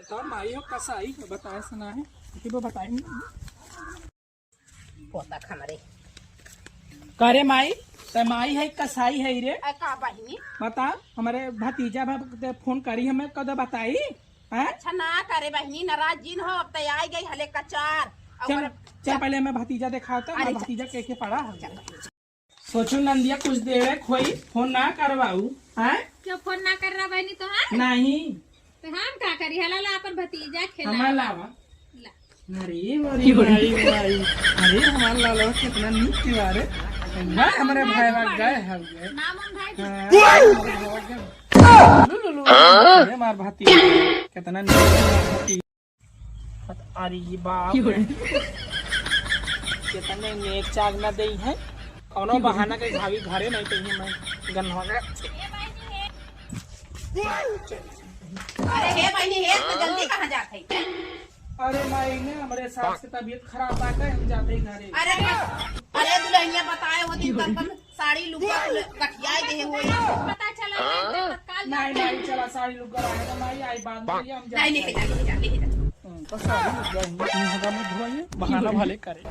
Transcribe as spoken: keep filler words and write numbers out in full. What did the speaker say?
तो माई हो कसाई हो, बताए सुना है, किसी को बताई नहीं। पोता खमरे। करे माई, ते माई है कसाई है रे? अ, का बहिनी? बता, हमरे भतीजा भा ते फोन करी, हमें कद बताई? हैं? अच्छा ना करे बहिनी, नाराज जिन हो, अब ते आई गई हले कचार। अब चल, ओकरे चल पहले हमें भतीजा दिखाओ तो, अरे हमारा चल। भतीजा के के पड़ा है। चल। सोचू नंदिया कुछ देवे खोई, फोन ना करवाऊ, हैं? क्यों फोन ना कर रहा बहिनी तो, हैं? नहीं। तो हम का करी, हला ला अपन भतीजा खेला। हमार लावा। ला। अरे मोरी माई, माई। अरे हमार लाला कितना नीक के बारे। भाई हमरे भाई बा गए हल गए। नाम हम भाई हाँ, हमरे भाई बा गए। लु, लु, लु। अरे हमार भतीजा कितना नीक के बारे। अरे ये बाप रे। कितने नेक चाग ना देई है। कौनो बहाना के भाभी घरे नहीं कहीं मैं गन हो गया। अरे हे बहिनी, हे तो जल्दी कहाँ जात है? अरे माई ने हमरे सास के तबीयत खराब बाटे, हम जाते ही घरे। अरे, अरे दुल्हनिया बताए वो दिन तन तन साड़ी लुगा गठियाए दे हो। पता चला तत्काल नहीं, नहीं, चला साड़ी लुगा रहा है ना माई, आई बाद में हम नहीं, जाते ले हैं। जा, ले जा, ले जा। हम्म, तो साड़ी लुगा ही नहीं होगा, मुँह धोइए, बहाना भले करे।